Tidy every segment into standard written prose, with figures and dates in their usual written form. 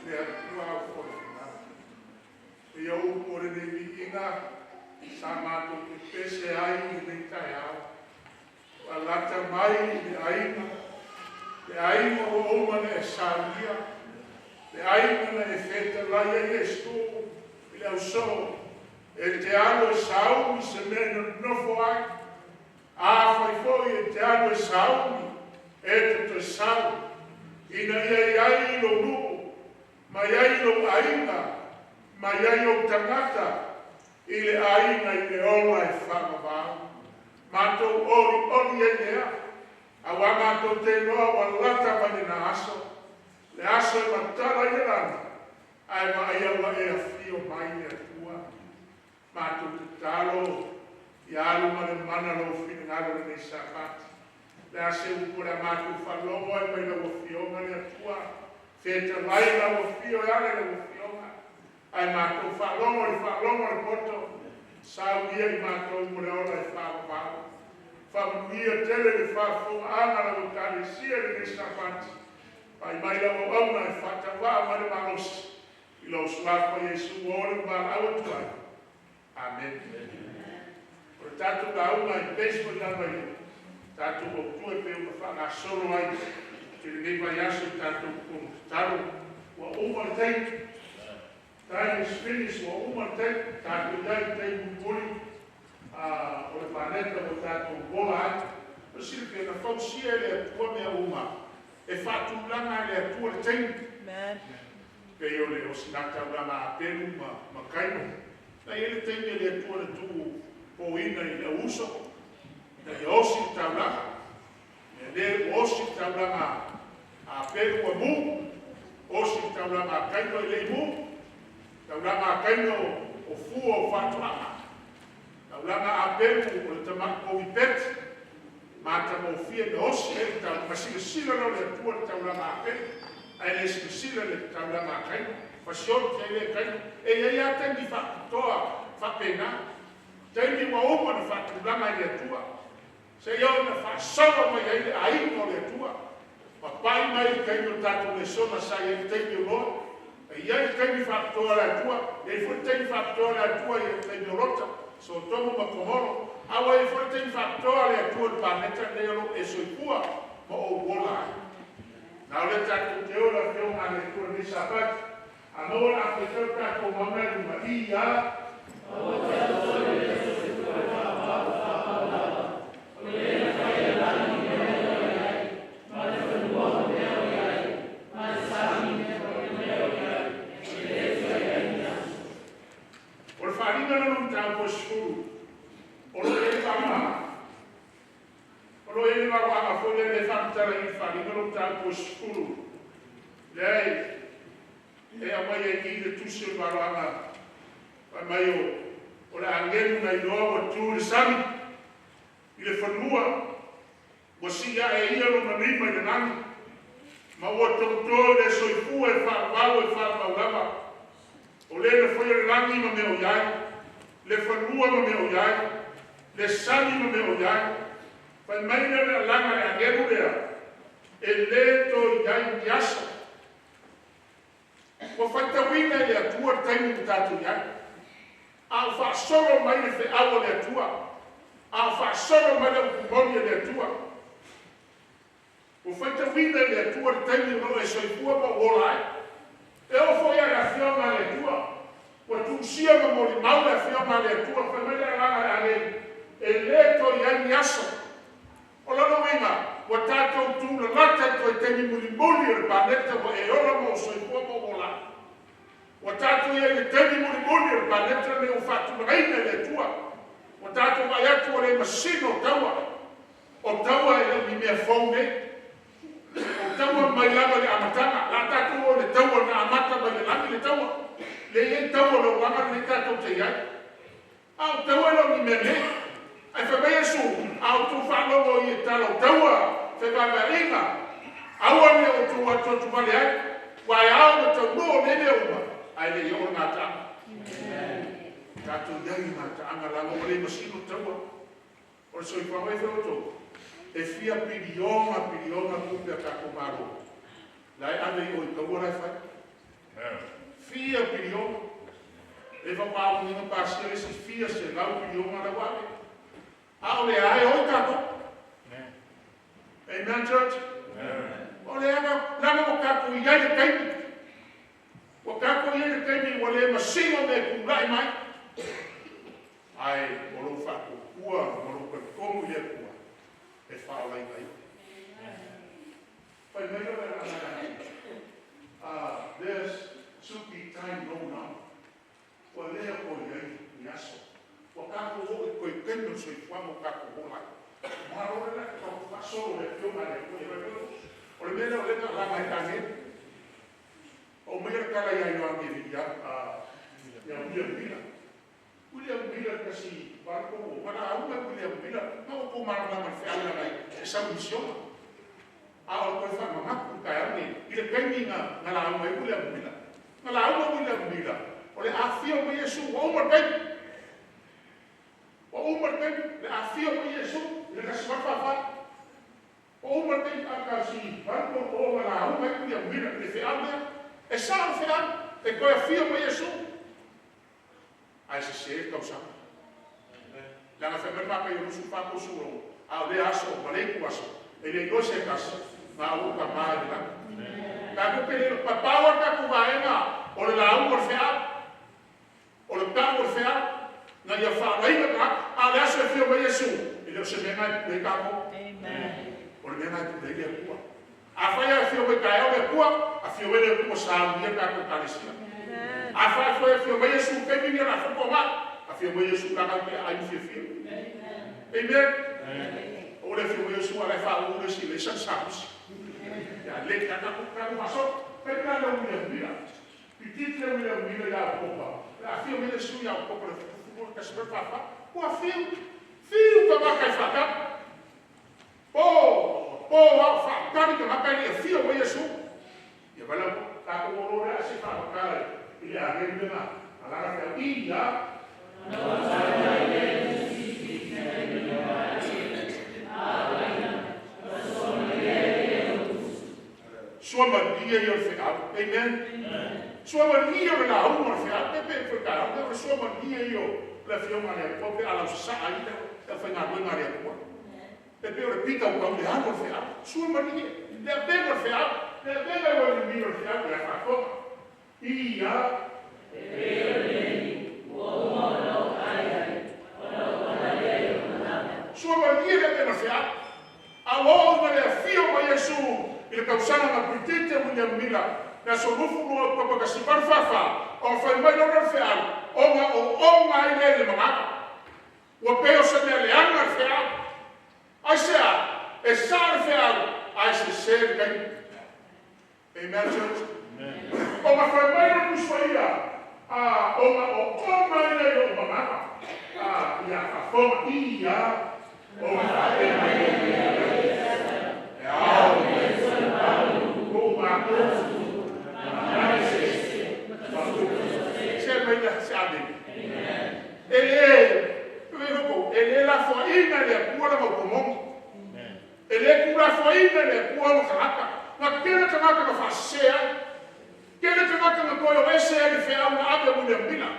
Le Atua au folefinao. Ia upu o lenei viiga sa matou pepese ai i lenei taeao. Ua lata mai le aiga, le aiga ua uma ona e saunia, le aiga na e fetalai ai Iesu i le ausoo e te alu e sauni se mea e nonofo ai. Afai foi e te alu e sauni, e te toe sau, ina ia i ai lou nuu, ma i ai lou aiga, ma i ai ou tagata i le aiga i le ola e faavavau. Matou olioli ai lea, auā matou te iloa ua lata mai lena aso, le aso e matala ai le lagi, ae vaaia ua e afio mai le Atua. Matou tatalo, ia alu ma le mana lou finagalo i lenei Sapati. O le a se upu o le a matou faalogo ai mai lau Afioga le Atua, fetalai lau afio e ala i lau Afioga, ae matou faalogo i le faalogo a le poto, saunia i matou mo le ola e faavavau. Faamanuia tele le faafofogaaga a lau Ekalesia i lenei Sapati, vaai mai lau auauna e faatauvaa ma le malosi, i lou Suafa Iesu ua o le valaau atu ai. Amene. O le tatou lauga e base foi lava i le tatou autu e pei ona faagasolo ai i lenei vaiaso i tatou fono tatalo. Ua uma le taimi. Time is finished, ua uma le taimi. Tatou i ai i le taimi mulimuli o le paneta ua tatou ola ai. O silafia na fausia e le Atua mea uma, e faatulaga e le Atua le taimi. Amen. Pei o le osigataulaga a Apelu ma Kaino. Na i ai le taimi e le Atua na tuu poina i le auuso, ina ia osi le taulaga. Ia lea ua osi le taulaga a Apelu ua mu, osi le taulaga a Kaino e le i mu. Taulaga a Kaino o fua o faatoaga. Taulaga a Apelu o le tamai povi peti. Matagofie na osi ai le taulaga. Ma silasila loa le Atua i le taulaga a Apelu, ae le silasila i le taulaga a Kaino. Fasioti ai lea e Kaino. E i ai lava taimi faapitoa faapena. Taimi ua uma ona faatulaga e le Atua, seia oo ina faasolo mai ai le aiga o le Atua. Papai mai i le taimi o le tatou lesona sa i ai le taimi o Noa. E i ai le taimi faapitoa o le Atua, e i ai foi le taimi faapitoa o le Atua i le taimi o Lota, Sotomo ma Komoro. A ua i ai foi le taimi faapitoa o le Atua i le paneta lenei o lo o e soifua ma ou ola ai. Na o lea tatou te o i le Afioga a le Atua i lenei Sapati. A maua le afaitau tatou maga i luga, i a. O le faaaliga lona mataupu e 10, o lo o i ai le valoaga. O lo o i ai le valoaga foi lea e faamatala i le faaaliga lona mataupu e 10. Lea e aumai ai i le tusi o le valoaga, fai mai o le agelu na iloa ua tu i le sami, i le fanua, ua sii ae ia lona lima i le lagi, ma ua togito i le soifua e faavavau e faavavau lava. O le na faia le lagi ma mea o i ai, le fanua ma mea o i ai, le sami ma mea o i ai. Fai mai le alaga le agelu lea, e le toe i ai ni aso. Ua faitauina e le Atua le taimi ua tatou i ai. A o faasolo mai le feau a le Atua, a o faasolo mai le upu moni a le Atua. Ua faitauina e le Atua le taimi o lo o e soifua ma ou ola ai. E oo foi i le Afioga a le Atua, ua tuusia ma molimau le Afioga a le Atua, fai mai le agaga le agelu, e le toe i ai ni aso. O lona uiga, ua tatou tulalata i toe taimi mulimuli o le paneta ua e ola ma ou soifua ma ou ola ai. Ua tatou i ai i le taimi mulimuli o le paneta lenei ua faatulagaina e le Atua. Ua tatou vaai atu ua le masino o taua. O taua e le o ni mea fou nei. O taua mai lava i le amataga. La tatou o le taua na amata mai le lagi le taua. Le i ai taua o le olaga lenei tatou te i ai. A o taua e le o ni mea nei. Ae fai mai Iesu, a outou faalogo i tala o taua, fevaevaeaiga, aua ne i outou atuatuvale ai, aua e ao ona taunuu nei mea uma, ae le i oo le gataaga. Tatou i ai i gataaga leaga ua le masino taua. O le soifuaga e fai outou, e fia piliona piliona tupe a tatou Malo la e ave i o i taua la e fai. Fia piliona. E whakaaunga pasia le si fia se lau piliona la wale. A o le ae oi tātou. Amen, church. O le aga, lana o kākou i ai le taimi. O kākou i ai le taimi ua le masino me kūlai mai. Ai, o lou whaakukua, o lou talitonu i le Atua, e whaolaina i. Whai mai o le there's should be time no now. Ua lea ko i ai i aso. Ua kākou o i koe taimi o soifuaga o kākou o lai. Malo le la ka whaasolo le pio nga le kua i O le mea lea o le nga langa e tāne. O mai le kala ia Ioane ia ia William Miller. William Miller kasi barko o mana aunga William Miller. Ma o ko mana ma fe ala ngai e sa misiona. A o koe wha mamaku kai au nei. I le kaimi nga la aunga i William Miller. Nga la aunga William Miller. O le afio mo Yesu wa uma kai. Wa uma kai le afio mo Yesu le kasi wa fa. O uma kai a kasi barko o nga la aunga i William Miller le fe au lea. E sa o fe au. E koe afio mo Yesu. Ai se se kausanga. Langa fe mai maka i rusu pa ko suro. A le aso, ma le ku aso. E le iloa se kasi, ma o ka maa i le lagi. Ka ku ke le papawa ka ku vaenga, o le lau o le feau. O le tau o le feau. Na ia whaalaina ka, a le aso e fio mai Yesu. E le o se mea ngai pule kako. O le mea ngai pule i le Atua. A whai a fio mai kaeo le Atua, a fio mai le Atua sa uia kako kalesia. A whai whai a fio mai Yesu, kai mingi la whako mai. A fio mai Yesu ka kau te ai fia fio. Amen. O le fio mai Yesu a le wha o le si le san samusi. Ia le ka ka ka maso. Kai ka le William Miller. Pititi le William Miller ia Okopa. A fio mai Yesu ia Okopa le fufu ka se fa fa. Ua fiu. Fiu ka maka i whaka. Po, po wa wha kari ka maka i fio mai Yesu. Ia wala ka ko o le ase fa ka i le age le na. Alara fe i ya. Sua mania i o le feau. Amen. Sua mania o le lau o le feau. Pe pe fwe ka au. Sua mania i o le fionga le atua. Pe ala o sa ai le whai ngā rue ngā le atua. Pe pe o le pita o kau le anu o le feau. Sua mania. Le apenga o le feau. Le apenga o le miro o le feau. Le whaatoga. Ia. Sua mania le apenga o le feau. A o na le afio mai Yesu i le kausanga na puitete William Miller. Na so lufu lua papa ka si fafa. O whai mai lona le feau. O nga o o nga i le le mangaka. Ua peo se mea le anga le feau. Ai se a, e sa le feau. Ai se se le kai. Amen, church. O nga whai mai lona kuswaia. O nga o o nga i le o mangaka. Ia whafonga ia. O nga whai mai. E ao. Ko mātou. Se mai la se ame. E le, e le la foaina le Atua la mautomogi. E le kulafoaina le Atua ma tagata. Na kele tagata na faasese ai. Kele tagata na toe o ese ai le feau na ave William Miller.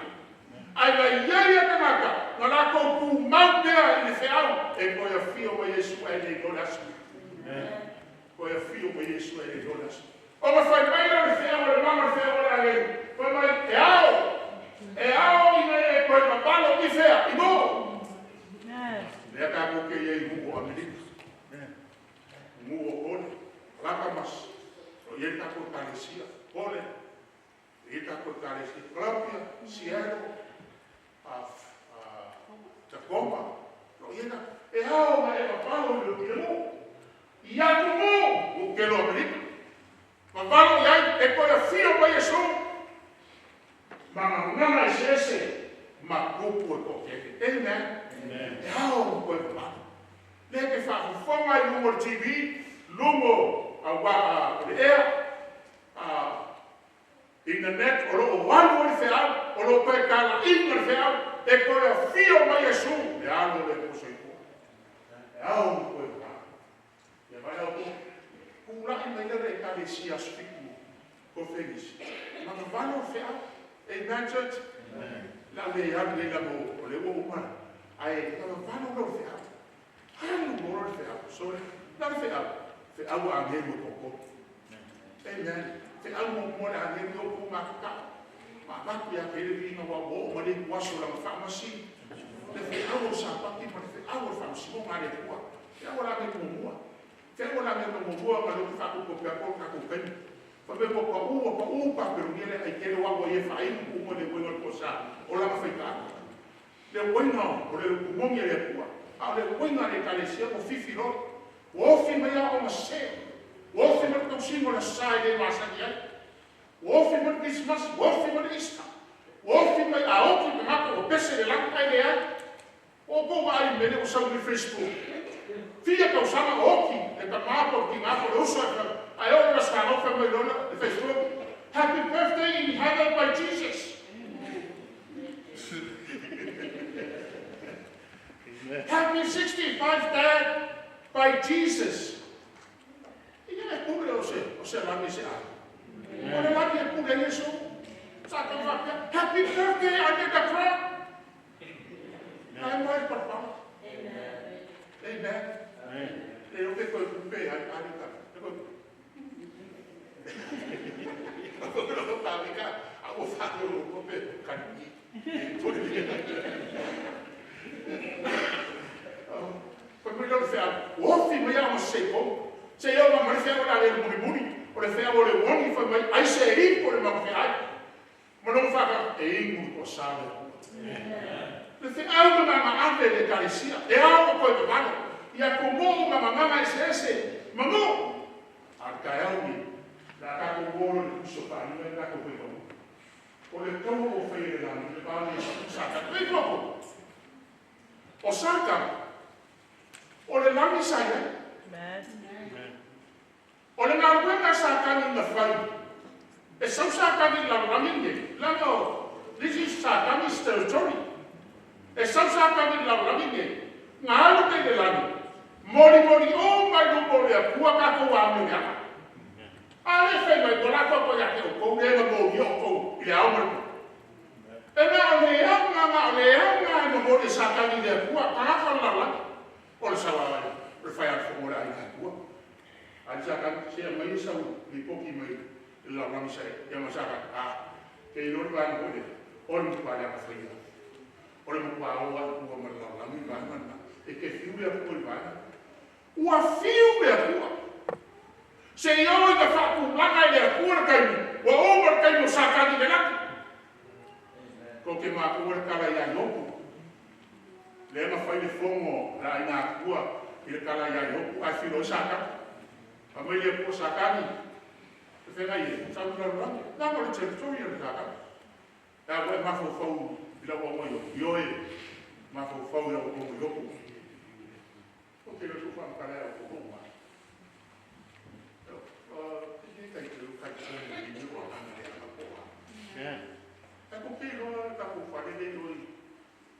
Ai na iai ia tagata, na latou tumau pea i le feau, e toe afio mai Iesu ae le iloa le aso. Toe afio mai Iesu ae le iloa le aso. O ma fai mai la le feau le mama le feau le alei. Fai mai, e ao. E ao ina e toe mapalo i fea, i mo. Lea kākou ke ia i nuu o Amerika. Nuu o Kole, Lakamas. O ia tākou kalesia. Kole. Ia tākou kalesia. Columbia, Seattle, Tacoma. O ia tākou. E ao ma e mapalo i le nuu. I atu nuu, u kelo Amerika. Mapalo i ai, e koe afio mai Iesu. Manganganga e se ese, ma kupu e ko keke. Amen. E ao ma koe mapalo. Le ke whaafofonga i lungo le TV, lungo a wa le ea, internet, o lo o alu o le feau, o lo koe kala inga le feau, e koe afio mai Iesu, le alo le puso i kua. E ao ma koe mapalo. Ia vai au ko, kūlai mai le ekalesia aso fitu ko Felisi. Manavalo feau. Amen, church? La le alu le la mo o le ua uma. Ae manavalo lau feau. Alu mo le feau. Sorry. La le feau. Feau a ngelu e koko. Amen. Feau mo mo le angelu o ku makaka. Ma maku ya kele vinga wa mo o male kuaso la mawhaamasi. Le feau o sapaki ma le feau o whaamasi mo ngā le kua. Feau o la ngelu mo mua. Feau o la ngelu mo mua ma loki whakupo pea kol kako kaimi. Fa me mo pa ua pa u pa pero ni le ai kele wa wa ye fa ai ku mo le wo ko sa o la ma fa le woina o le kumongi le kua a le woina le kalesia o fifi lo o fi mai a o ma se o fi mai tau singo la sai le ma sa ni o fi mai Christmas o fi mai Easter o fi mai a o ki ma ko pese le la kai le ai o ko wa ai mele o sa ni Facebook fia ka usama o ki le ka ma ko ki ma ko le uso ai o la sa no fa mai lona le Facebook happy birthday in heaven by Jesus. Happy 65 Dad by Jesus. Ia e pule o se lani se a. O le lani e pule Yesu. Sa ka whapea, happy birthday under the crown. Ai mai papa. Amen. Amen. E o ke koe kupe ai ali ka. E koe. Ko ko pa ka. A o fa o ko pe ka ni. Foi mai le feau. O fi mai a o se ko. Se yo ma le feau la le muri muri. O le feau o le wongi foi mai ai se i ko le ma fe ai. Ma no fa ka e ingu ko sa le. Le feau ma ma ave le kalesia. E a o ko e mano. Ia ko mo ma ma ma ese ese. Ma mo. A ka au ni. La ka ko mo le kuso pa ni la ko ko. O le tau o fai le lani le ba le sa ka. Pe ko. O sa ka. O le lani sa ia. Amen. O le ngā ruenga sa kani na whai. E sau sa kani la lani ne. Langa o, this is sa kani's territory. E sau sa kani la lani ne. Ngā alu te le lani. Mori mori o mai lumo le akua kako wa me aka. A le whai mai ko lako ko ia ke o kou le nga mori o kou i le au mai. E ngā o le au ngā ngā o le au ngā e mo mori sa kani le akua ka haka la lani. O le sawa ai, o le whai alfo o le ai ngā akua. Ai sa ka se mai sa li poki mai la lani sa ia ma sa ka a ke i lori vana ko le o le mukua le ka whaia. O le mukua o a kua ma la lani vana na e ke fiu le akua i vana. Ua fiu le akua. Se i o i ka whaaku langa i le akua le kaimi. Ua o ma le kaimi o sa kani le laki. Ko ke mākua le kala ia ioku. Le ma whai le fongo la i ngā akua i le kala ia ioku ai filo i sa kani. A mai le po sa kani. Te whenga i e, sa ula ruranga. Nā mo le territory o le sa kani. Tā koe mawhau i la ua moi o. Ioe, mawhau i la ua moi oku. O te lotu whamkara o ko ma. Te kai te kai te i ni o anga le anga poa. E ko ke loa ka ko whare le loi.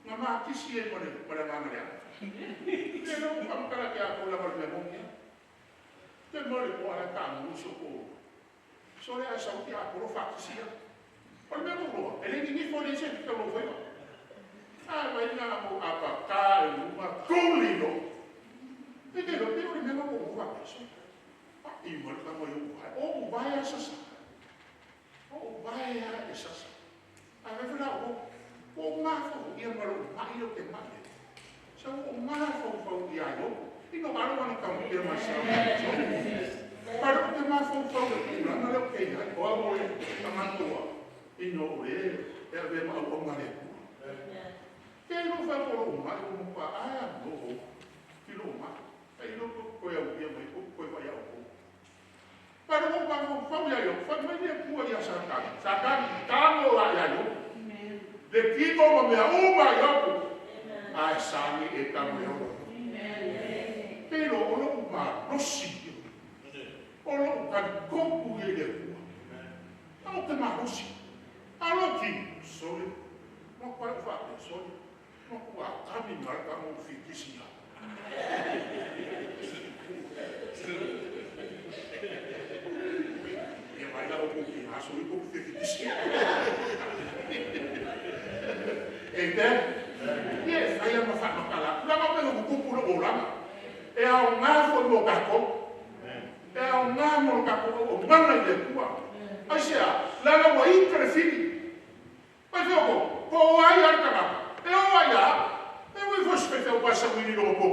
Ngā maa kisi e mare nganga le anga. Te loa whamkara ke a ko la mare me mongia. Te mare ko ala ka nguso ko. So le a sau ki a koro whakisia. O le mea mo e le ni fo le se ki ka lo whaima. A mai ngā mo apa ka e luma kuli no. Te te lo te o le mea mo mo whakiso. A i mare ka mo i o o vai a sasa. O vai a e sasa. A me whala o o ngā whau ia maro mai o te mai. So o ngā whau whau ia yo. I no aro wana ka mo ia myself. Para o te mawhau whau e kūranga leo kei hai. O a mo e ka matoa. I no o le e awe ma au ngā le kua. Ke no whau o lo mai o mo pa aia no o. Ki lo mai. Ai lo ko koe au ia mai ko koe wai au ko. Para o mawhau whau ia yo. Whai mai le kua ia sa kani. Sa kani tango la ia yo. Le kiko ma mea uma yoku. Ai sani e tango yo. Pero o lo ma rosi. O lo ka kopu e le kua. A o te ma rosi. A lo ki. Sorry. Ma kwa o whape, sorry. Ma kua kami marka mo whikisi ia. Ia mai la o kuki aso i ko te kisi. Amen. Yes, ai ama fa makala. La ma me ko kupu lo olanga. E au ngā fo mo kako. E au ngā mo kako o ngana i le kua. Ai se a, la la wa i te fili. Ai fo ko, ko ai al kanaka. E o ai a, e ui fo se fe o pasa ui ni lo ko.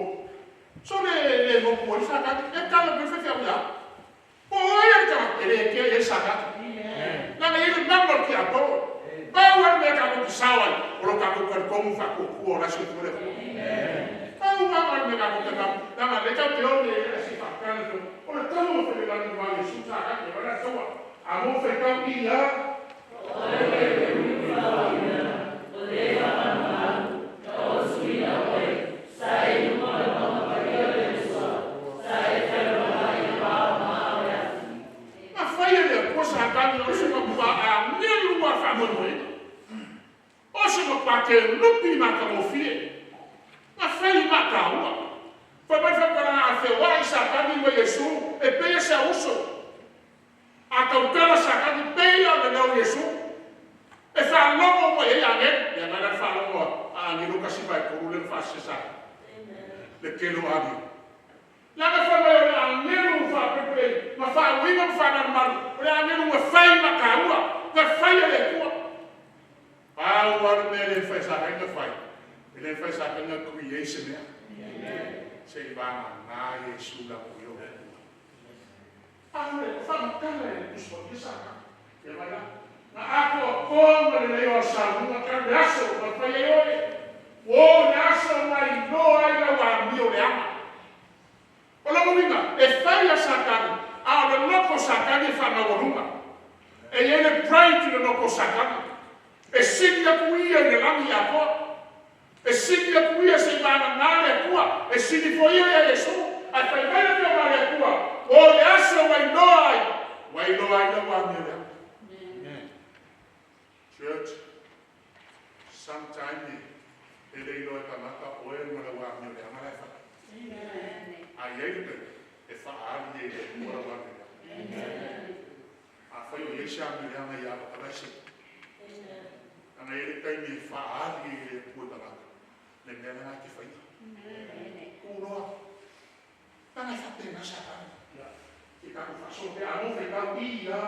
So le le mo ko i sa ka, e kala pe fe fe o ya. Ko ai al kanaka, e le ke e sa ka. La na ile mambo ki a ko. Pa wa me ka ko sawa, o lo ka ko ko mu fa ko ku o la se ko le ko. Pa wa me ka ko te ka, la na le ka te o le se fa ka le o le tamo fe le la ni wa le su sa ka ke wa la so wa. A mo fe ka i ya. Ma fai le ko sa ka ni o se ma pa a ngelu wa fa mo mo. O se ma pa ke lupi ma ka mo fie. Ma fai ma ka ua. Fa mai fa para a fe wa isa ka ni wa Yesu e pe se uso. A kautala sa ka ni pe ya le no Yesu. E fa lomo mo e ya ne. Ya na fa lomo a ni lo ka si vai ko le fa se sa. Le ke lo ani. La na fa mai o le angelu fa pepe, ma fa uiga ma fa na malu. O le angelu ua fai ma ka ua, na fai e le kua. Pau aru mea le fai sa kainga fai. E le fai sa kainga kui e se mea. Se i vanga ngā Yesu la ku yo. Aure, fa makala e kuswa ki sa ka. E mai la. Na ako a konga le leo a sa lunga ka le aso, ma fai e oe. O le aso mai noa i la wa mio le ama. O la mominga, e fai a Satani, a o le loko Satani e whanawalunga. E i le pride i le loko Satani. E sili aku ia i le langi a koa. E sili aku ia se i vana ngā le kua. E sili fo ia ia Yesu. Ai fai mai le pia le kua. O le aso wai noa ai. Wai noa ai la wa mio le ama. Church, sometime e le iloa e tangata oe ma le wa mio le ama la e whai. A iai le pe, e whaali e le kua la wa mio le ama. A whai o iei se a mio le ama ia o kalai se. Ana e le taimi e whaali e le kua tangata. Le mea le ngā te whai. Kūroa. Nanga e whapena sa kani. Ke taku whaso te anō whai tau i ia.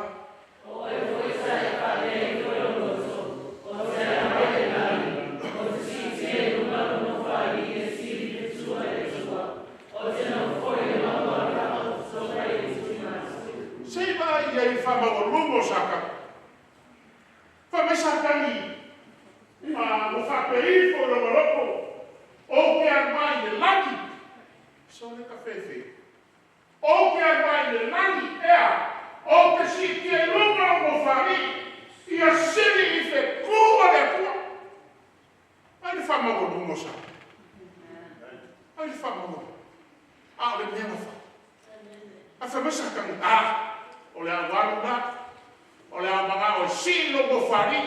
O e foi sa e whanei koe o loto, o te ana e nani, o te siti e lunga no whai e siri te tua e tua, o te no foi e maua ka o soka e tui masu. Se vai ia i whamawalungo sa kani. Wha mai sa kani, ma o whapeifo i loko, o ke a mai le lagi. So le ka whewhe. O ke a mai le lagi ea, o te siti e lunga o mo whari, ia siri i te kua le kua. Ai le whamawalungo sa. Ai le whamawalungo. A o le mea na wha. A wha mai sa kani, a, o le awaru la, o le au o si lo mo whari,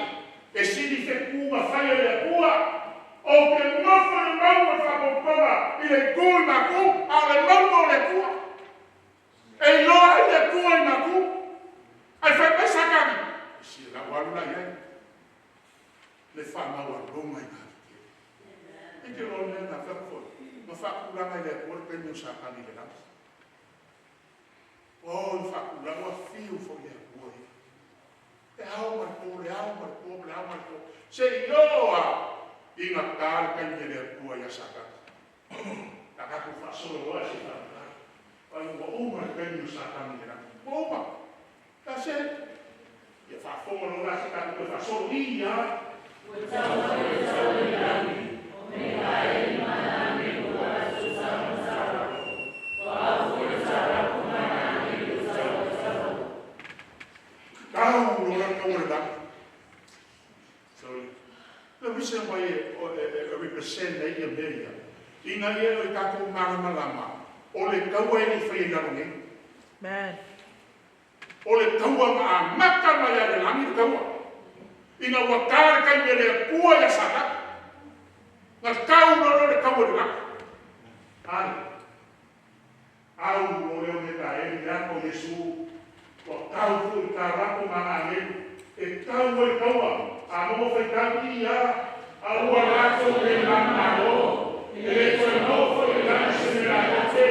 e siri te kua whai e le kua, o ke mofo le maua whamopanga i le kua i maku, a o le maua o le kua. E loa i le kua i maku. Ai whai mai sa kani. E si la waru la iai. Le whamawalunga i ngā te. I te loa mea nā whakafoi. Ma whakulanga i le kua le penyo sa kani le langa. O, i whakulanga wa whiu fo i le kua i. Te ao mai pō, le ao mai pō, le ao mai pō. Se ioa i ngā tāle kai me le kua i a sa kani. Na kaku whasoro oa se whakulanga. Ai ua uma le penyo sa kani le langa. Ua uma. That's it. Ia whaafonga no la se kani koe whasoro i ia. Ua tau e tau e lagi, o me hae mana me o asu sa masara. O au e tara kumana me o tau tau. Kau lo la kau le lagi. Sorry. Le reason why e represent nei ia mea ia. Ina ia o i tātou malamalama. O le taua e ni whai e lalo nei. Amen. O le taua ma a mata mai a le langi le taua. Ina ua tāre kai me le kua ia sa kaka. Nga tau lo le taua le langi. Ai. Au lo leo me ta e le ako Yesu. Ua tau foi i tālako ma agelu e tau ai taua a maua faitau i ia aua latou le manumalo, e le toe maua foi i le lagi se mea latou te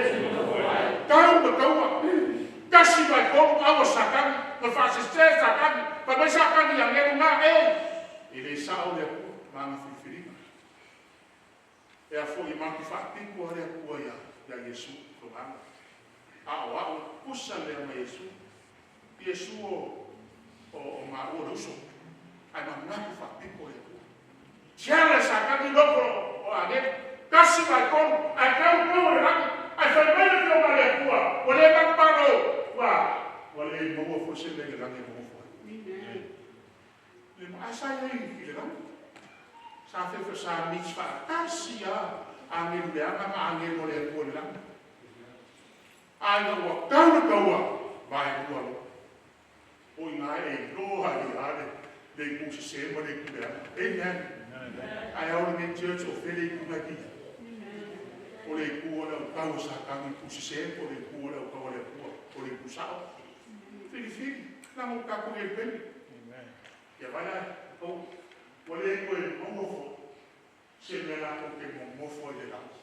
tau ma taua 1 ma 3 aua Satani na faasese Satani fai mai Satani i agelu na e e lē sao le Atua ma ana filifiliga e afoʻi matou faapito a le Atua ia ia Iesu togaga aoao tusa lea ma Iesu Iesu o maua le uso ae manatu faapito le Atua tiala e Satani loko o agelu 1 ma 3 ae tau tau o le lagi ae fai mai le afioga a le Atua ua le manumalo ua le maua foi se mea i le lagi e nonofo ai le ae sa iai i le lagi sa fefe sa mix faatasi a agelu leaga ma agelu o le Atua i le lagi ae ua tau le taua vaelua lo o ina e iloa ai a le itu sesē ma le itu leaga. Amen. Ae ao lenei church o fele itu na e o le itu o le autau o Satani itu sesē po o le itu o le autau o le Atua o le itu sao filifili laga o tatou i ai peni ia vai la o ua le toe maua foi se mea latou te nonofo ai le lagi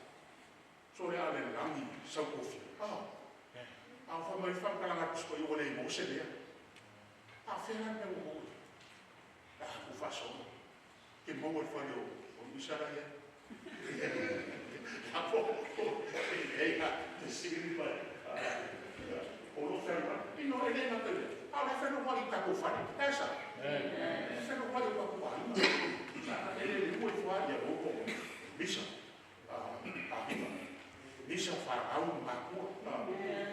so le a le lagi sautofia a o fai mai faamatalaga Tusi ua le maua se mea a o fea la le mea ua maua a ku faasoa ke maua le fale o Luisa la ia apo e ia te sili mai o lo fealuai ino e le gata i lea a o le fealuai i tatou fale esa e fealuai o tatou aiga sa e le le ua ifo ia loko misa aiga misa fanau ma matua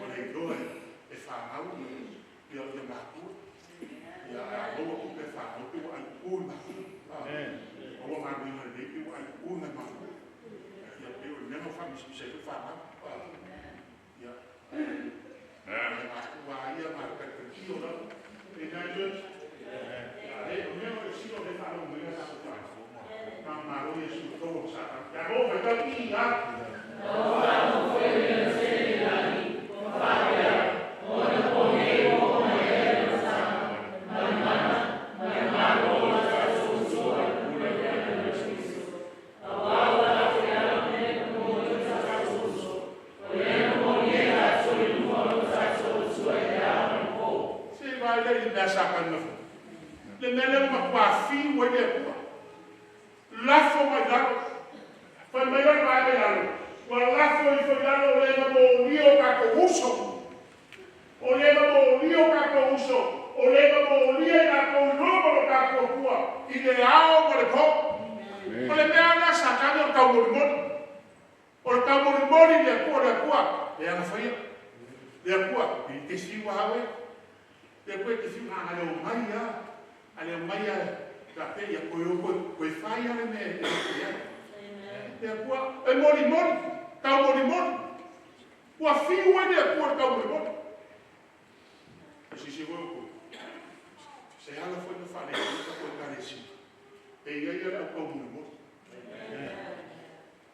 o le iloa e fanau ia ia matua ia a maua tupe fanau pe ua ai ui matua maua galuega lelei pe ua ai ui mai matua ia pe o le mea na faamisimisi ai foi fanau ia matua ia ma talitio lau Amen, church. E o mea o le silo le faalogo mai tatou fanau ma malo Iesu tau sa ia lo fai tau i ia. Se vai le i le mea sa tani na fai le mea lea ua matuā fiu ai le Atua lafo mai lalo fai mai o le vaega i lalo ua lafo ifo i lalo o le mamolia o tatou uso o le mamolia o tatou uso o le mamolia i latou i luma o tatou Atua i le ao ma le po o le mea lea Satani o le taumolimoli o le taumolimoli le Atua le Atua le agafaia le Atua i te fiu au e le Atua e te fiu a le omai a a le omai a faapea ia toe o toe fai a le mea e ia le Atua e molimoli taumolimoli ua fiu ai le Atua le taumolimoli e sisi foi o se ala foi na faalelei tatou Ekalesia e iai le au taumolimoli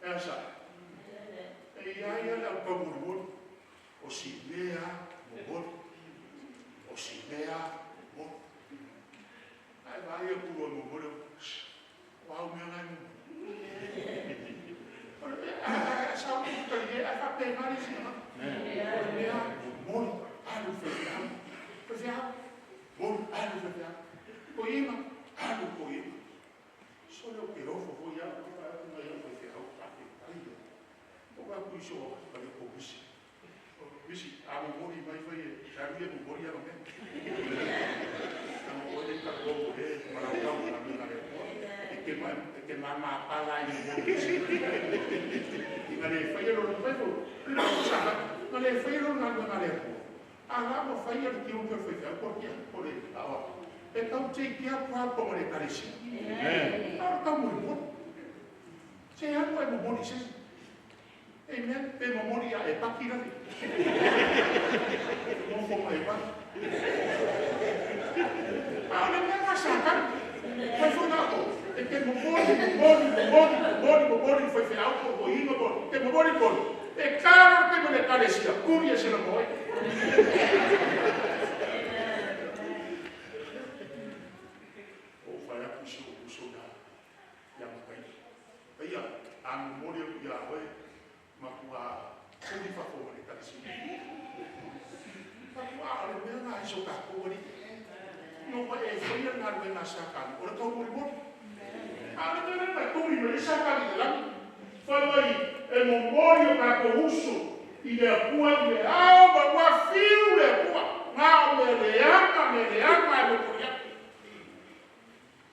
e asa e iai le au taumolimoli o si mea momoli o si mea momoli ae vaai atu loa momoli o au mea na e momoli o le mea sa ou talie ae faapena le isi tagata o le mea momoli alu faifeau faifeau momoli alu faifeau toeaina alu toeaina sole o te ofo foi au nai au faifeau faafetai o atu iso ale komisi misi a momoli mai fai e salu ia momoli ala mea a momoli ka ko e malau na mina le Atua e te mamapala ai momoli misi ina le faia lona fai fo sa na le faia lona galuega a le Atua a la ua faia le tiute o le faifeau po le po le aoa e tau take care proper ma le Ekalesia a o le taumolimoli se alu ai momoli se. Amen. Pe momoli ia e paki lale nofo ma e paki a o le mea na Satani fai foi na o e te momoli momoli momoli momoli momoli faifeau po toeaina po te momoli momoli e kalo le taimi o le Ekalesia kuri e se la moe. so kākou alii. Ina ua e faia le galuega a Satani, o le taumolimoli. A o le mea lea na tuli mai ai Satani i le lagi, fai mai e momoli o tatou uso i le Atua i le ao ma ua fiu le Atua, na o mea leaga, mea leaga e momoli atu.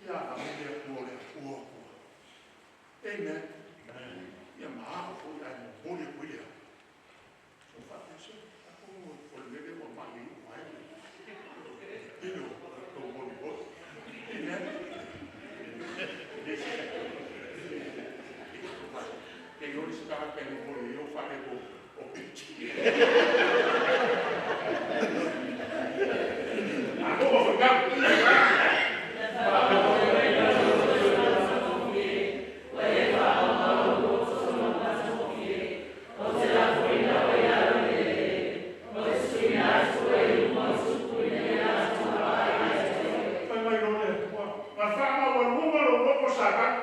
Ia agai le Atua o le Atua o Atua. Amen. Ia ma ao foi ae momoli atu ai le ao. So faapea se, atonu o le mea lea ua mai ai ou vae. Tele o taumolimoli. Amen. Ke iloa le isi tagata e momoli ai o faalego o peti. Malo faafetai. Fai mai loa le Atua, na faamaualuga lou loto Satani,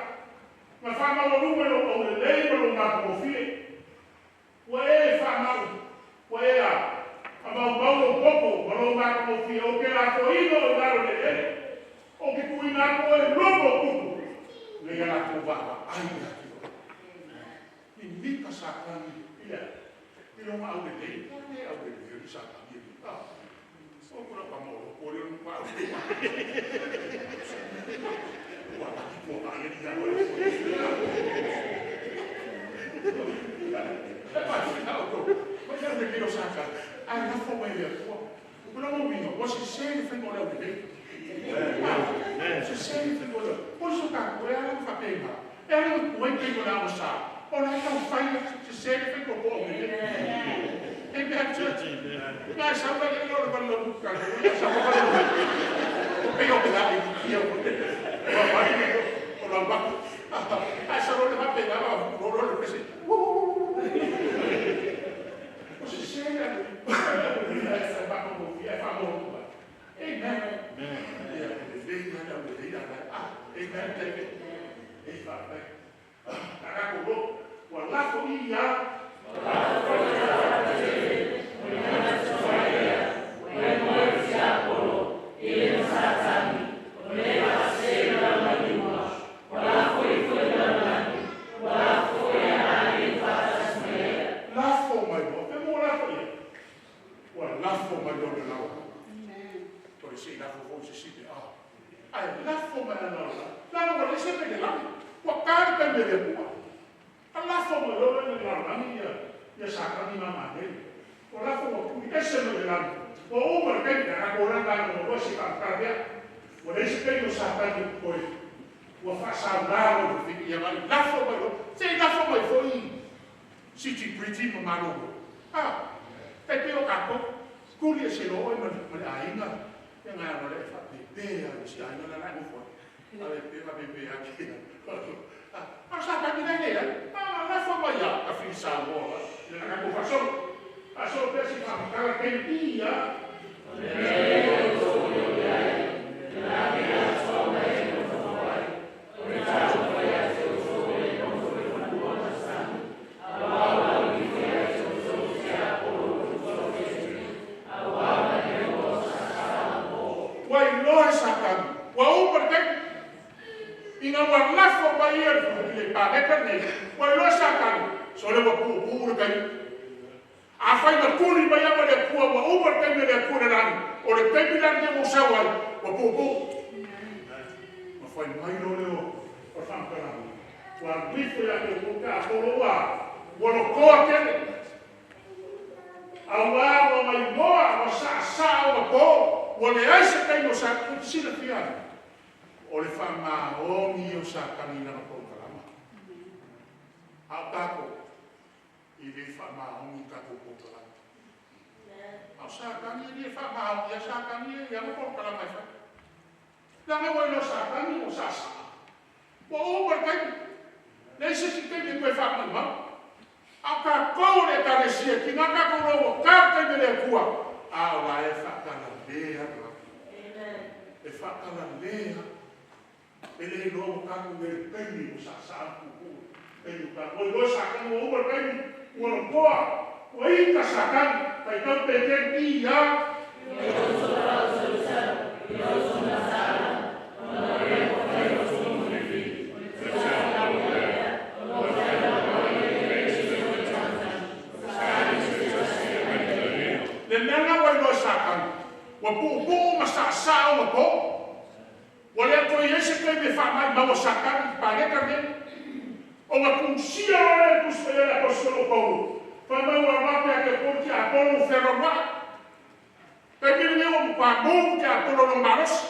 na faamaualuga i lou aulelei ma lou matagofie. Ua e faamau, ua e a, faamaumau lou toto ma lou matagofie, ou te lafoina oe i lalo i le eleele, ou te tuuina atu oe i luma o tupu, ina ia latou vaavaai ia te oe. Mimita Satani i le a? I lona aulelei. A le aulelei alii Satani e ah. O ku lau tama o loto lea o le matua aulelei. Ua laki tua ai alii ia oe. E faafetai outou. Mai le aulelei o Satani, ae lafo mai e le Atua. O lona uiga, ua sese le faiga o le aulelei. Sese le faiga o le o so tatou e ala ona faapena. E ala ona tuai taimi o le aogasa, o la e taumafai e sese le faiga o tou aulelei. Amen, church. Na e sau la le o le vale la mutu tatou, ia sa vale la. O pe o pe la i ia o te. O vai o la ba. Ai sa lo le faapena ma lo lo le pese. O sese le aulelei e faamagofie e faamaualuga. Amen. Ia, lelei la le aulelei la ah, amen, David. Ei faafetai. Tatou lo, ua lafo i ia. Lafo mai loa. Pe mo lafo ia. Ua lafo mai loa le lalolagi. O le sei lafo foi se sile ah. Ae lafo mai le lalolagi. Lana ua leai se mea i le lagi. Ua ta le taimi a le Atua. A lafo mai loa le lalolagi ia ia Satani ma ageli. O lafo ua tuli ese mai le lagi. Ua uma le taimi a tatou la tago loa se faamatala pea. Ua leai se taimi o Satani o totoe. Ua faasaulalo le fiti ia mai lafo mai loa. Se i lafo mai foi City Pretty ma Malolo. Ah, tai pei o tatou. Tuli ese loa oe ma le aiga. Ia ngai alo le e faapepe a i si aiga la la e nofo ai. Faapepe faapepe ake. Ah, a o Satani la e leai. Ah, lafo mai ia ka fili Samoa. Ina na tatou faasolo. Faasolo pea se faamatala taimi ia. Ua iloa e Satani, ua uma le taimi. Ina ua lafo mai ia i le paleta lenei, ua iloa e Satani, sole ua puupuu le taimi. Afai na tuli mai au e le Atua, ua uma le taimi a le Atua i le lagi, o le taimi la lenei ua ou sau ai, ua puupuu. Ma fai mai loa lea o le faamatalaga, ua alu ifo ia te outou pe a polo ua ua lotoa tele. Auā ua maimoa, ua saasaa ona po, ua leai se taimi o Satani e silafia ai, o le faamaoni ia o Satani i lana polokalama. A o tatou, e le faamaoni i tatou polokalama. A o Satani e le faamaoni ia Satani e i ana polokalama e fai. Leaga ua iloa Satani ua saasaa. Ua uma le taimi. Leai se isi taimi e toe faamaumau. A o tatou o le Ekalesia, tiga tatou loa ua ta le taimi a le Atua, a o la e faatalale lava le lagi. E faatalale lava. E le iloa ua tatou i ai i le taimi ua saasaa ma puupuu le taimi o tatou. Ua iloa Satani ua uma le taimi, ua lotoa, ua ita Satani, faitau Petelu, i a. Le mea lena ua iloa e Satani, ua puupuu ma saasaa ona po. Ua le toe i ai se taimi e faamaumau a Satani i le paleta lenei. Ona tusia loa lea i le Tusi Paia a le Aposetolo o Paulo, fai mai ua alu atu ia te outou le tiapolo ua fealoaloai. O le taimi lenei ua matua mou le tiapolo i lona malosi,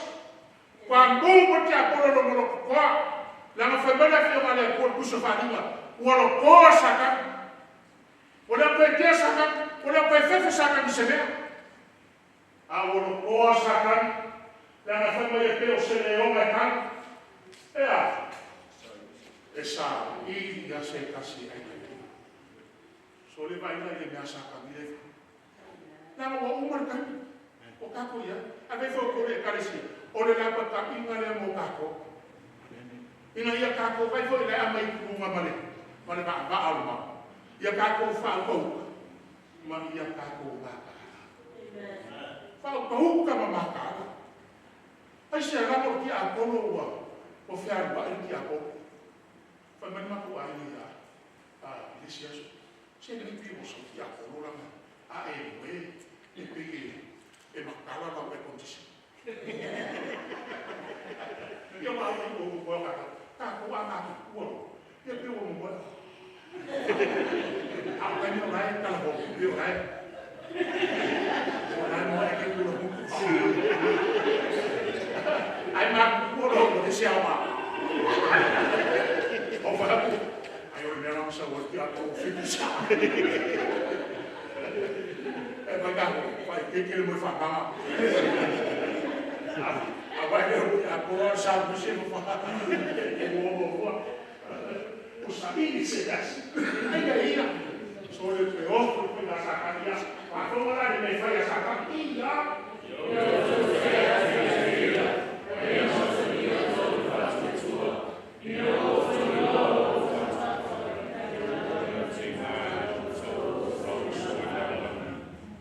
matua mou foi le tiapolo i lona loto toa. Leaga fai mai le Afioga a le Atua i le Tusi o Faaaliga, ua lotoa Satani. Ua le o toe kea Satani, ua le o toe fefe Satani i se mea. A ua lotoa Satani, leaga fai mai e pei o se leoga e tagi. E a? E saili lava se tasi e ai. Sole vaai la i le mea a Satani lea e fai. Leaga ua uma le taimi o tatou i ai. A fai foi o outou le Ekalesia, o le lapataiga lea mo tatou. Ina ia tatou vaai foi o lea e aumai i uluga ma le vaavaa o le malu, ia tatou faautauta ma ia tatou mataala. Faautauta ma mataala. Aisea? Leaga o le tiapolo ua fealuai le tiapolo. Fai mai le matou aiga ia i le isi aso, se lenei pei ua sau le tiapolo leaga a e moe e pei e matala lau air condition. Ia aua o tatou a matutua loa, ia pei ua momoe. A o le taimi o la e talavou, pei o la e moe ae tei ua mutu. Ae matutua loa ua ese aoga. Ou fai atu, ai o le mea la na sau ai le tiapolo ua finish. E mai tatou, faaeteete le moe faagaga. A vaai la i le tiapolo a o le samusi e muamua. Ua saili se tasi. Ai a e ia. Sole toe ofu le faiga a Satani ia. Faafofoga la i le mea e fai a Satani. Ia!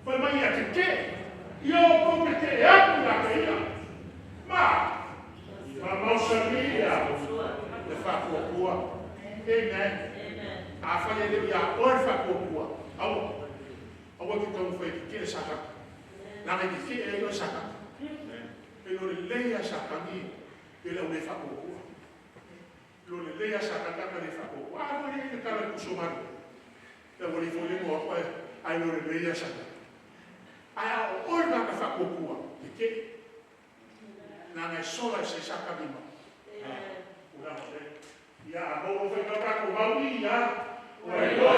Fai mai ia tetee, ia outou tetee atu ia te ia. Ma, ma mausali le faatuatua. Amen. Afai e le o ia oe le faatuatua, aua. Aua e te taumafai e tetee Satani. Leaga e tetee ai oe e Satani. E iloa lelei lava e Satani le au le faatuatua. E iloa lelei lava e Satani tagata le faatuatua. A foi le tala i le puso malu. Le aualii foi lea na o atu ae iloa lelei lava e Satani. Ae a o oe le tagata faatuatua, tetee. Leaga e sola ese ai Satani ma tulaga o lea. Ia a maua foi tatou mau ia, ua iloa e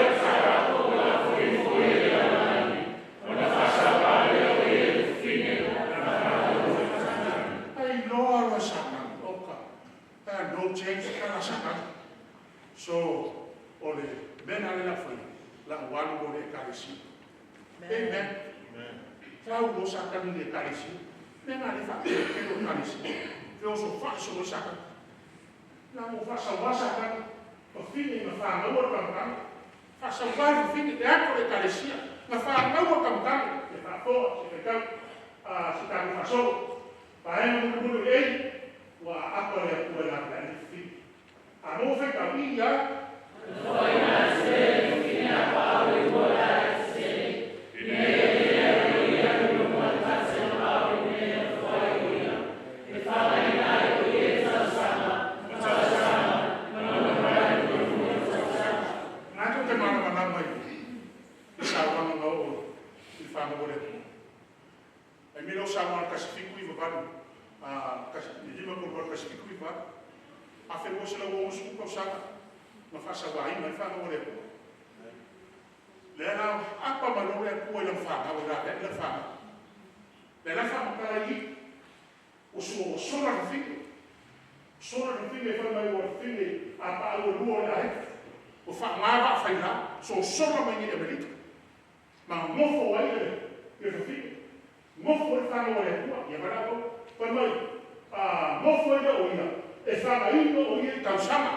Ai loa loa Satani, oka, no chance tala Satani. So, o le mea lena lea o le a fai, o le a ou alu loa i le Ekalesia. Amen. Tau loa Satani i le Ekalesia. Mea lena lea e faapea ai le tele o Ekalesia, feosofai solo ai Satani. Leaga ua faasauā Satani, fafine na fanau le tamatagi. Faasauā le fafine, le atu o le Ekalesia, na fanau le tamatagi. E faafofoga, se faitau, se tatou faasolo. Vaega mulimuli ei, ua aapa le Atua e laveai le fafine. A maua faitau, ia. Na tou te malamalama i sauaga na oo i le fanau a le Atua. Taimi lea o sauaga 1798, 538 1798, 1260 tausaga na faasauaina ai fanau a le Atua. Lea la apa mai loa le Atua i lana fanau e laveai lana fanau. Lea la e faamatala i i, ua sola le fafine. Sola le fafine fai mai ua fafine a paau e lua o le aiga. Ua faaaoga vaa faila, sosola mai nei Amerika. Ma nofo ai le fafine. Nofo ai le fanau a le Atua. Ia vaai la outou. Fai mai, nofo ai lea o ia, e fagaina o ia i tausaga.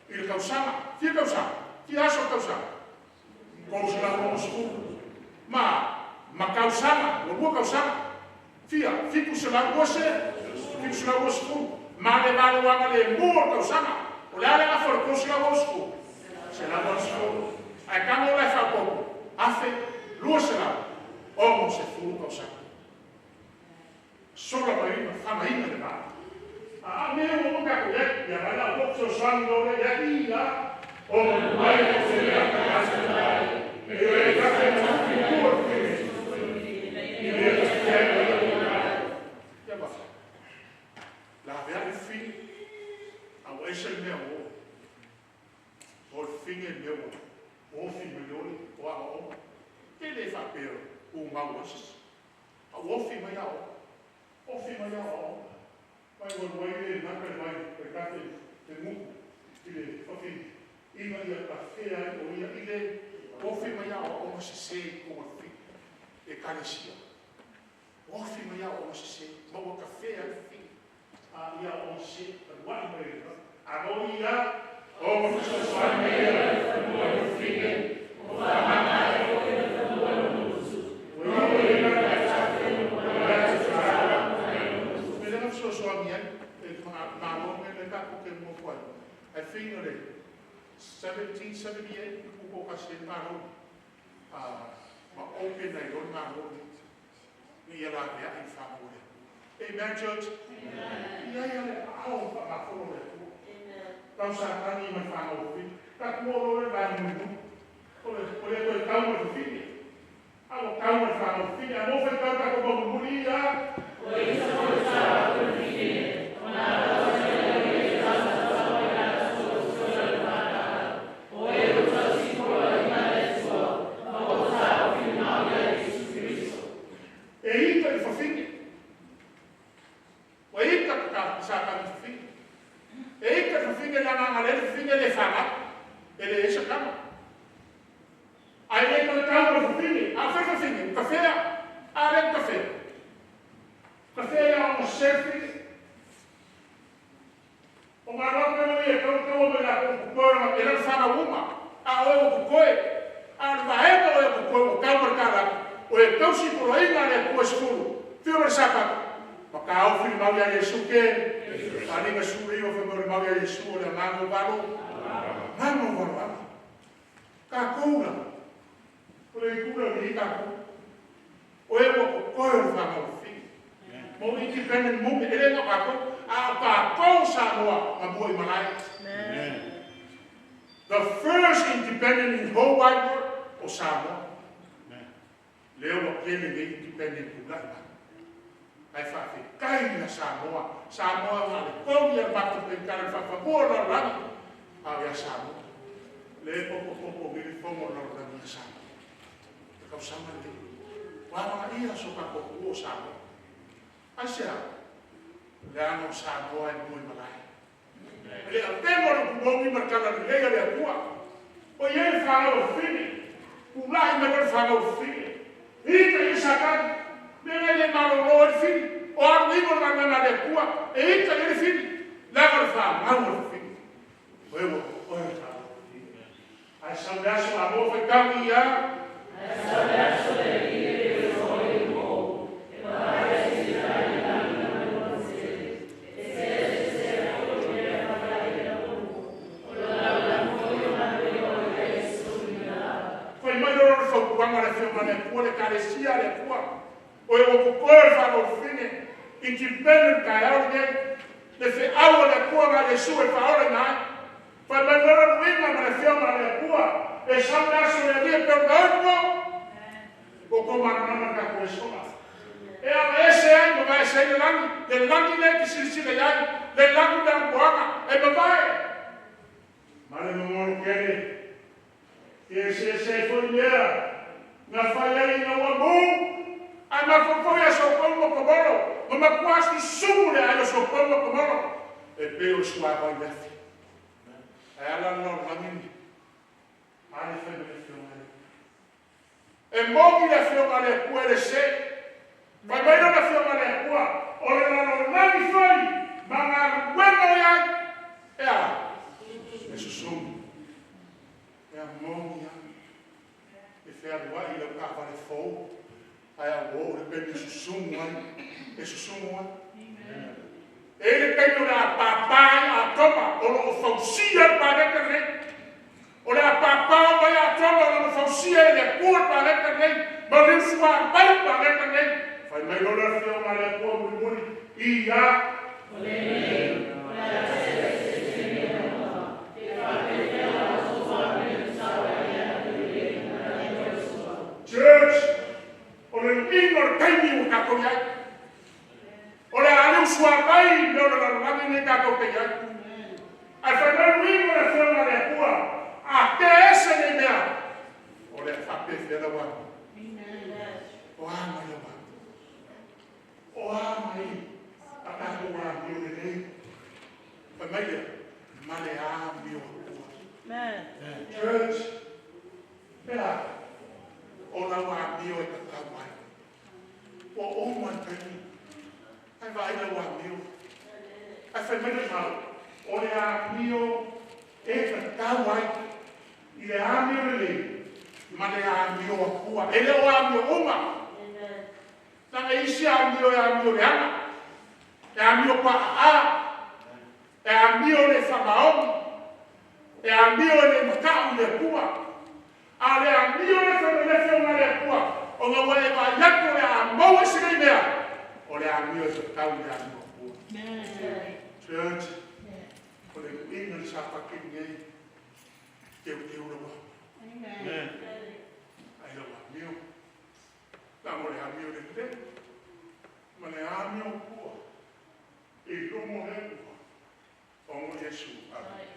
I le tausaga, fia tausaga, fia aso o le tausaga. 360. Ma tausaga, ua 2 tausaga. Fia, 720, 720. Ma le valoaga le mu o le tausaga. O le a le afa o le 360? 180. Ae tago la e faaopoopo, 1260. 60 tausaga. Sola mai ma fagaina le vaa. A mea ua uma tatou i ai, ia la la ua fesoasoani loa lea ia i ia, o mai o se mea ka asa e le ka fe na fi ku o fi i le ka fe ia ba la vea le fi a o ese le mea o o le fi le mea o o fi me lole o a o te le fa pe u mau o se a o fi mai a o fi mai a o mai o mai le na ka mai pe ka te te mu i le fa fi ina ia ka fe ai o ia i le o fi mai a o o se se ko o fi e kalesia o fi mai a o se se ma o ka fe ai fi a ia o se ka wa mai a o ia o mo se so mai ia o fi o fa ma e o e o I think o le 1778 ku ko ka se malo ma open ai lo malo ni ia la vea i fa mo le. Amen, church. Amen. Ia ia le ao fa ma fo le ku. Amen. Tau sa ka ni ma fa mo fi. Ka ku o le la ni mu. O le o le ko tau mo fi. A o tau mo fa mo fi. A mo fa tau ka ko mo ni ia. O i sa mo sa o fi. O na o se E ita i fafine. Ua ita ka sa ka fafine. E ita i fafine la nganga le fafine le fanga. E le esa kama. Ai le ko tau mo fafine. A fe fafine. Ka fea. A le ka fe. Ka fe ya o selfie. O ngā rau me ia kau kau me la ko ko e la fanga uma. A o ko koe. A le vaega o ko koe o kau mo ka la. O e tau si polo inga le kua sefulu. Fio ma le sapa. Ma ka au fili mau ia Iesu ke. Alinga suri o fe mau ia Iesu o le mango valo. Mango valo ala. Ka kula. O le kula ni ka ku. O e ua ko koe o le whanga o fi. Mo independent movement. E le nga kako. A o ka kou Samoa ma mua i malai. The first independent in whole wide world o Samoa. Lea ua kele le independent kulai mai. Ai whaawhikai na Samoa. Samoa nga le kogi a le mato pe kare whawhamua la rangi. A ia Samoa. Le popo popo vili fongo la rangi a Samoa. Te kau sama le. Wāmanga ia so ka koku o Samoa. Ai se a. Le ano Samoa e mui malai. Le a temo le kumongi markala le lea le atua. O ia e whanau o whini. Kulai me le whanau o whini. Ita i sakani. Me le malolo e whini. O aru ingo na mena le kua. E ita i le whini. Lego le whanau o whini. O e wa o e whanau o whini. Ai sau le aso a mo whaikau ia. Ai sau le aso le i e o e mo. E ma e si na i na i na mo se. E se e se o e a fa i na mo. O la la mo i na le o e su i na. Fai mai loro le fautuaga le afioga le Atua le kalesia le Atua. O e ua kokoe le faalofine, independent taeao lenei, le feau a le Atua na Iesu e faaola ina ai. Fai mai loro luiga ma le afioga le Atua, e sau le aso le Alii e pei ona oe o ko manamana le tatou esoga. E ala ese ai ma vaese ai le lagi, le lagi lea e te silasila i ai, le lagi le alumoaga, e mavae. Ma le momoli kele, e ese ese ai foi mea, na fai ai ina ua mu, ae mafaufau ia soupou ma komolo, ma matua susumu le ai o soupou ma komolo, e pei o le suavai le afi. Ae ala le lalolagi ni, a le fai mai le afioga le. E mogi le afioga le Atua e le se. Fai mai lona afioga le Atua, o le lalolagi foi ma galuega o i ai, e a, e susumu. E a mogi a. E fealuai i lau taavale fou, ae a ua oo le taimi e susumu ai, e susumu ai. E i ai le taimi o le a pāpā ai Atoma o lo o fausia le paleta lenei. O le a pāpā uma ai Atoma o lo o fausia e le Atua le paleta lenei, ma liusuā mai le paleta nei. Fai mai loa le Afioga a le Atua mulimuli, ia. Church, o le uiga o le taimi ua tatou i ai. O le a le usuavai mea o le lalolagi nei tatou te i ai. Ae fai mai le uiga o le Afioga a le Atua, a te ese nei mea, o le a faapefea lau amio. O a mai lau amio? O a mai a tatou amio lelei? Fai mai lea, ma le amio Atua. Church, pe a, o lau amio e tatau ai. Ua uma le taimi, ai vaai lau amio. Ae fai mai le mau, o le amio e tatau ai, i le amio lelei, ma le amio Atua. E le o amio uma. Leaga isi amio e amio leaga, e amio paaa, e amio le faamaoni, e amio e le matau i le Atua. A o le amio le fai mai le Afioga a le Atua, ona ua e vaai atu o le a maua se nei mea, o le amio e tatau i le amio Atua. Church, o le uiga le Sapati lenei, teuteu lau amio. Ai lau amio. Leaga o le amio lelei, ma le amio Atua, i luma o le Atua, ona o Iesu. Amen.